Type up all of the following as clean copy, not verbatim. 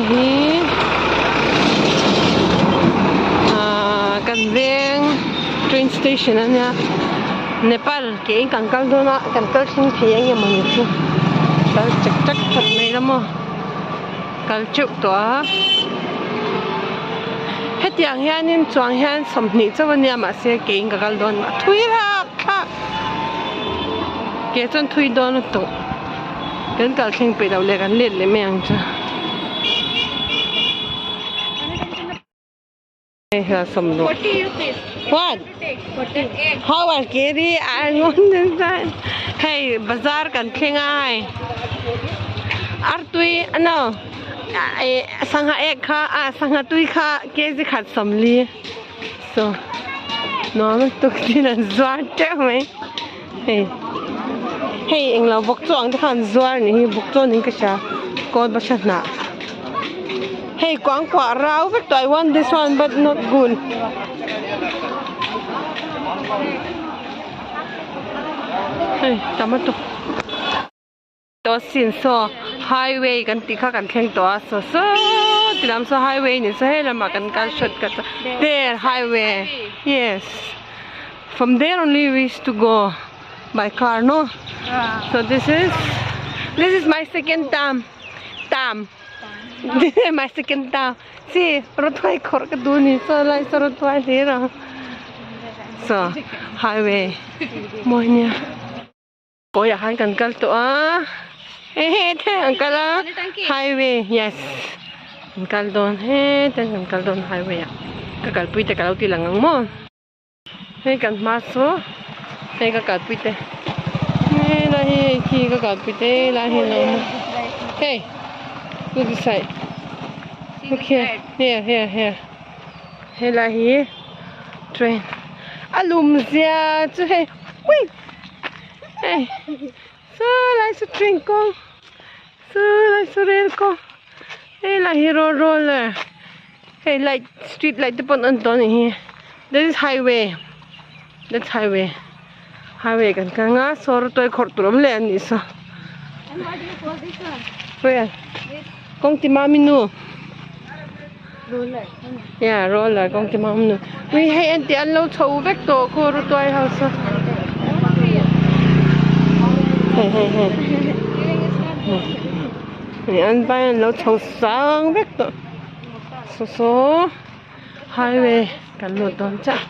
Hei hi kan veng train station a nia Nepal ke in kan kal dawn a kan kal thleng thei ang em mawni chu kal chak chak that mai la maw kal teuh tawh a hetiang hianin chuang hian sawmhnih chauh a nia mahse ke in ka kal dawn a thui hlak thlak ke chuan thui dawn lutuk. Kan kal thleng peih loh leh kan let leh mai ang chu. Hei hian sawmhnawh. What? How are carry I want this one. Hei bazar kan thleng a hei. Artui ano sangha ek kha a sangha tui kha kg khat sawmli. So nuam lutuk tin an zuar teuh mai. Hei hei englo bawk chu ang te khan zuar anih hi bawk chuan in ka hria kawl bahra hnah hei kuangkuah rau vek tawh I want this one but not good hei tomato. Tawh sin saw highway kan tih kha kan thleng tawh a saw saw ti lam saw highway ni saw helamah kan kal short cut a there highway yes from there only we used to go by car no so this is this is my second time time this is my second time see rawtuai khawrh ka duh ni saw lai saw rawtuai hlir a saw highway mawi nia. Kawiah khan kan kal tawh a hehe an kal a highway yes an kal dawn hete kan kal dawn highway ah ka kalpui te ka lo ti lang ang maw hei kan hma saw hei ka kalpui te helai hi hei khi ka kalpui te helai hi an awm a hey look this side look here here here here helai hi train a lum zia chu hei ui. Hei saw lai saw train kawng saw lai saw rail kawng hei lai hi road roller hei light street light te pawh an tawn a nih hi this is highway that's highway highway kan kal ang a saw rawtuai khawrh tur awm leh a nih saw where kawng ti mami nu yeah roller kawng ti mami nu ui hei an tih an lo chho vek tawh khaw rawtuai ho saw hei hei hei hei an vai an lo chho sang vek tawh saw saw highway kan lut dawn chiah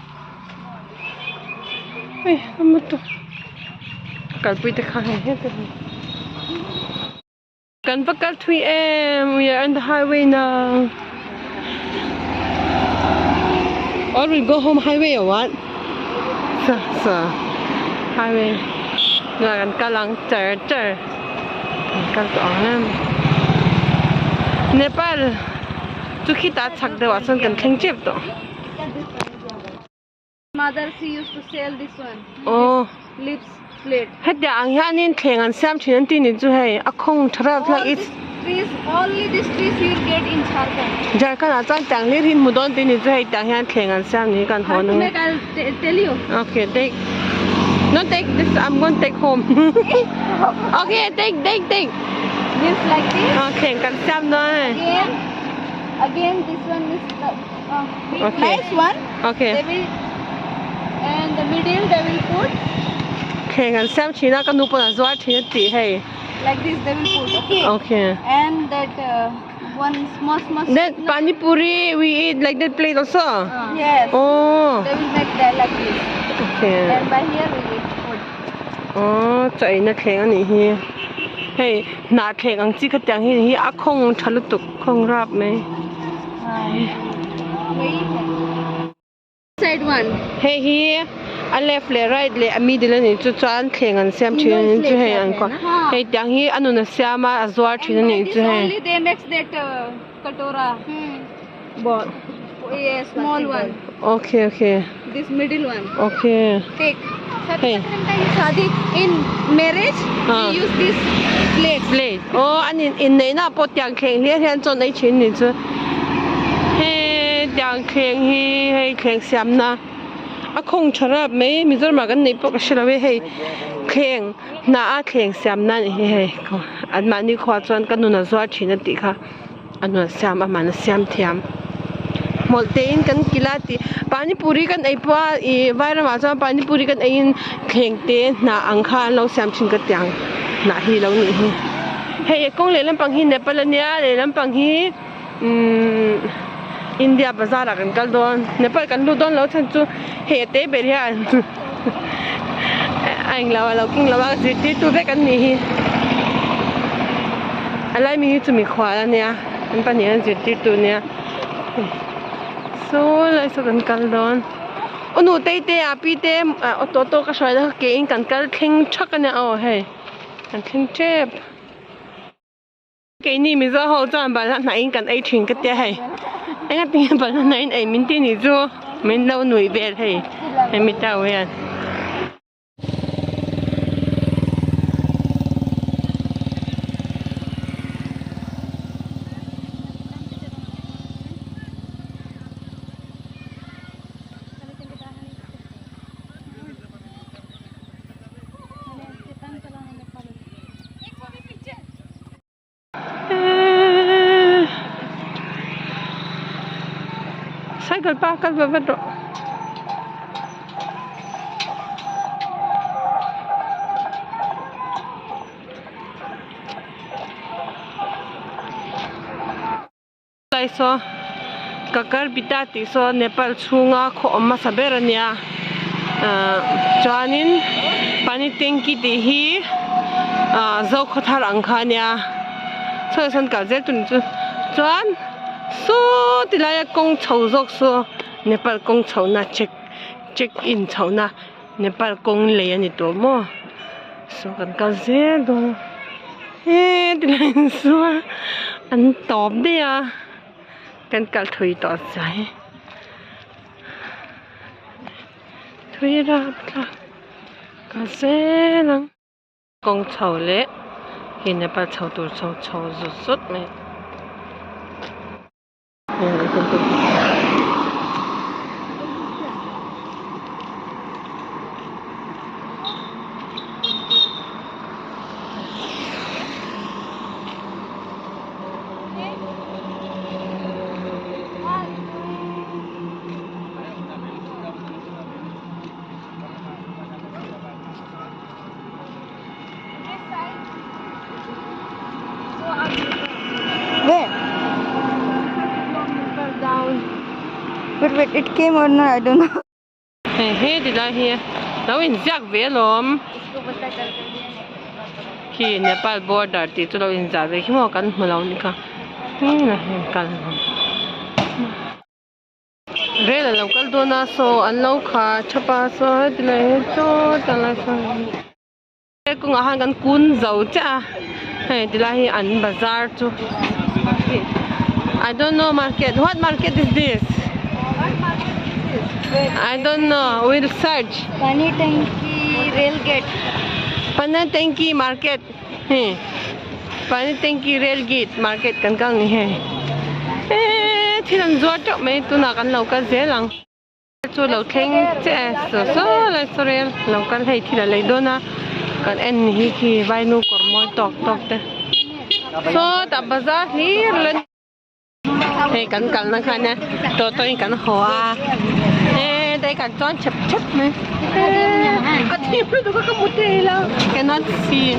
hei a motor kalpui te kha hei heti. Kan va kal thui em we are on the highway now or we go home highway or what sa sa highway nga kan kal ang char char kan kal tawh ang em Nepal chu khitah chhak deuh ah chuan kan thleng tep tawh. Mother she used to sell this one. Oh. Lips plate. Hetiang ang hianin thleng an siam thin an tih ni chu hei a khawng tha reuh thlak All these trees, only these trees you will get in Jharkhand. Jharkhand ah chuan tiang hlir hi hmu dawn tih ni chu hei tiang hian thleng an siam ni kan How haw to nung. make I'll tell you. Okay, take. No take this I'm going to take home. Okay, take take take. This like this. Ah thleng kan siam dawn hei. Again, again this one is the Okay. Nice one. Okay. They will, and the middle they will put. Thleng an siam thin a ka nu pawn a zuar thin a tih hei. Like this they will put. Okay. Okay. And that one small small. Then pani puri we eat like that plate also. Yes. Oh. They will make that like this. Okay. And by here we will put. Oh, chaw eina thleng a nih hi. Hei hnah thleng ang chi khatiang hi hi a khawng tha lutuk khawng rap mai. Side one. Hei hi a left leh right leh a middle a nih chu chuan thleng an siam thin a nih chu hei an kawr hei tiang hi a nun a siam a a zuar thin a nih chu hei. Only they makes that katora. Ball. Yes, small one. Okay, okay. This middle one. Okay. Take. Hey. Shadi in marriage we use this plate. Plate. Oh, an in in nei na pawh tiang thleng hliah hian chawn ei thin ni chu. He tiang thleng hi hei thleng siam na a khawng tha rap mai Mizoram ah kan neih pawh ka hre lo e hei thleng hnah a thleng siam na a ni hi hei an mahni khua chuan ka nun a zuar thin a tih kha. A nuan siam a mahna siam thiam hmawlh te in kan kilh a tih panipuri kan ei pawh a ih vai ramah chuan panipuri kan ei in thleng te hnah ang kha an lo siam thin ka tiang hnah hi lo nih hi hei kawng leh lampang hi nepal ania lehlam pang hi umm India bazar ah kan kal dawn nepal kan lut dawn lo chhan chu hei a te ber hian a englo a lo keng lo a zirtirtu vek an nih hi a lai mi hi chu mikhual ania an pahnih an zirtirtu ania saw lai saw kan kal dawn aw nutei te a pi te ah auto auto ka hruai na kha ke in kan kal thleng thak ania aw hei kan thleng tep. Keini Mizo ho chuan balhla hnah in kan ei thin ka tia hei enga tinge balhla hnah in ei min ti nih chu min lo nuih vel hei hemi tau hian. Cycle pa kal va vat rawh. Lai saw kakar bita tih saw Nepal chhunga khaw awm hmasa ber a nia ahh chuanin pani tanki tih hi ahh zokhawthar ang kha a nia saw sawn kal zel tur ni chu chuan saw ti laia kawng chho zawk saw Nepal kawng chhohna check check in chhohna Nepal kawng lei a ni tawh maw saw kan kal zel dawn a he ti laiah chuan an tawp daih a kan kal thui tawh zai thui rap thlak kal zel ang. Kawng chho leh hi Nepal chho tur chho chho zut zut mai. Where? But wait, it came or not, I don't know. Hei he ti lai hi lo inziak ve alawm khi Nepal border tih chu lo inziah ve khi maw kan hmu lo ni kha kal Rel a lo kal dawn a saw an lo kha thap a saw heti lai hi chaw ta lai saw he kawngah khan kan kun zo chiah a hei ti lai hi an bazar chu I don't know market what market is this I don't know we'll search Pani Tanki rail gate Pani Tanki market Hei Pani Tanki rail gate market kan kal ni hei eee thil an zuar teuh mai tunah kan lo kal zel ang chu lo thleng chiah e saw saw lai saw rel lo kal hei thil a lei dawn a kan en ni hi khi vainu kawr mawi tawk tawk te sawtah bazar hlir la ni. Hei kan kalna khan e tawtaw in kan haw a he dai kan chuan chep chep mai a thim lutuk a ka hmu thei lo cannot see.